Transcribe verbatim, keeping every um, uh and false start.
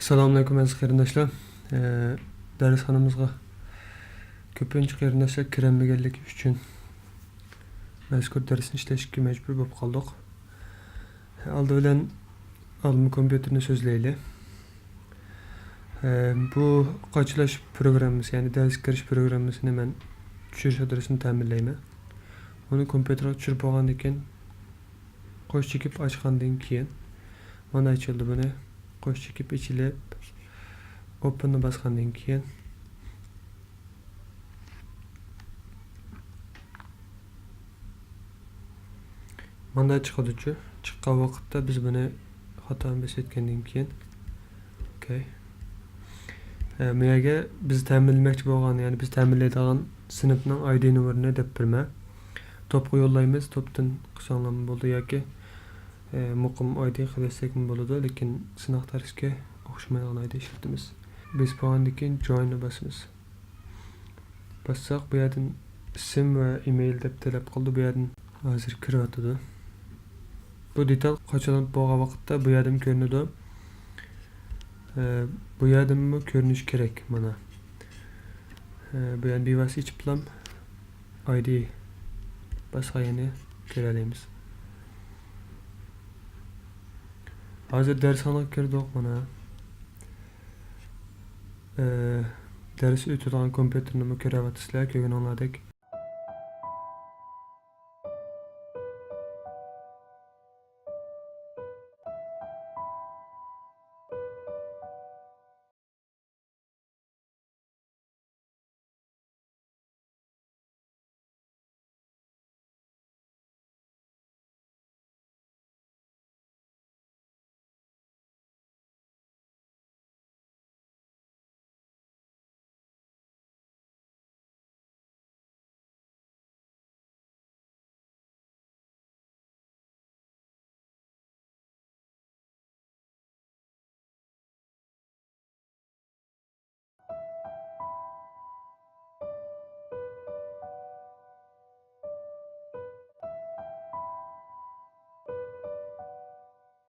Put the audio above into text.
ئەسسالامۇئەلەيكۇم ئەزىز قېرىنداشلار. ئە، دەرسخانىمىزغا كۆپىنچە قېرىنداشلار كىرەلمىگەنلىكى ئۈچۈن مەزكۇر دەرسنى ئىشلەشكە مەجبۇر بولۇپ قالدۇق. ئالدى بىلەن ئالما كومپيۇتېرنى سۆزلەيلى. ئە، بۇ قاچىلاش پروگراممىسى، يەنى دەرسكە كىرىش پروگراممىسىنى مەن چۈشۈرۈش ئادرېسىنى تەمىنلەيمەن. ئۇنى كومپيۇتېرغا چۈشۈرۈپ بولغاندىن كېيىن، قوش چېكىپ ئاچقاندىن كېيىن، مانا ئېچىلدى بۇنى. قوش چېكىپ ئېچىلىپ، ئوپېننى باسقاندىن كېيىن، مانا چىقىدۇچۇ. چىققان ۋاقىتتا بىز بۇنى خاتا بېسىۋەتكەندىن كېيىن، ئوكەي. ئە، بۇ يەرگە بىز تەمىنلىمەكچى بولغان، يەنى بىز تەمىنلەيدىغان سىنىپنىڭ ئايدى نومۇرىنى دەپ بېرىمەن. توپقا يوللايمىز، توپتىن قىلساڭلارمۇ بولىدۇ ياكى، ئە، مۇقىم ئايدى قىلىۋەتسەكمۇ بولىدۇ، لېكىن سىناق دەرسكە ئوخشىمايدىغان ئايدى ئىشلىتىمىز. بېسىپ بولغاندىن كېيىن جويننى باسىمىز. باسساق، بۇ يەردىن ئىسىم ۋە ئىمېيل دەپ تەلەپ قىلدى. بۇ يەردىن ھازىر كىرىۋاتىدۇ. بۇ دېتال قاچىلىنىپ بولغان ۋاقىتتا بۇ يەردىن كۆرۈنىدۇ. ئە، بۇ يەردىنمۇ كۆرۈنۈش كېرەك مانا. ئە، بۇ يەرنى بىۋاسىتە ئېچىپلام ئايدى باسقان يەرنى كۆرەلەيمىز. ھازىر دەرسخانىغا كىردۇق مانا. ئە، دەرس ئۆتىدىغان كومپيۇتېرنىمۇ كۆرۈۋاتىسىلەر، كۆرگىنىڭلاردەك.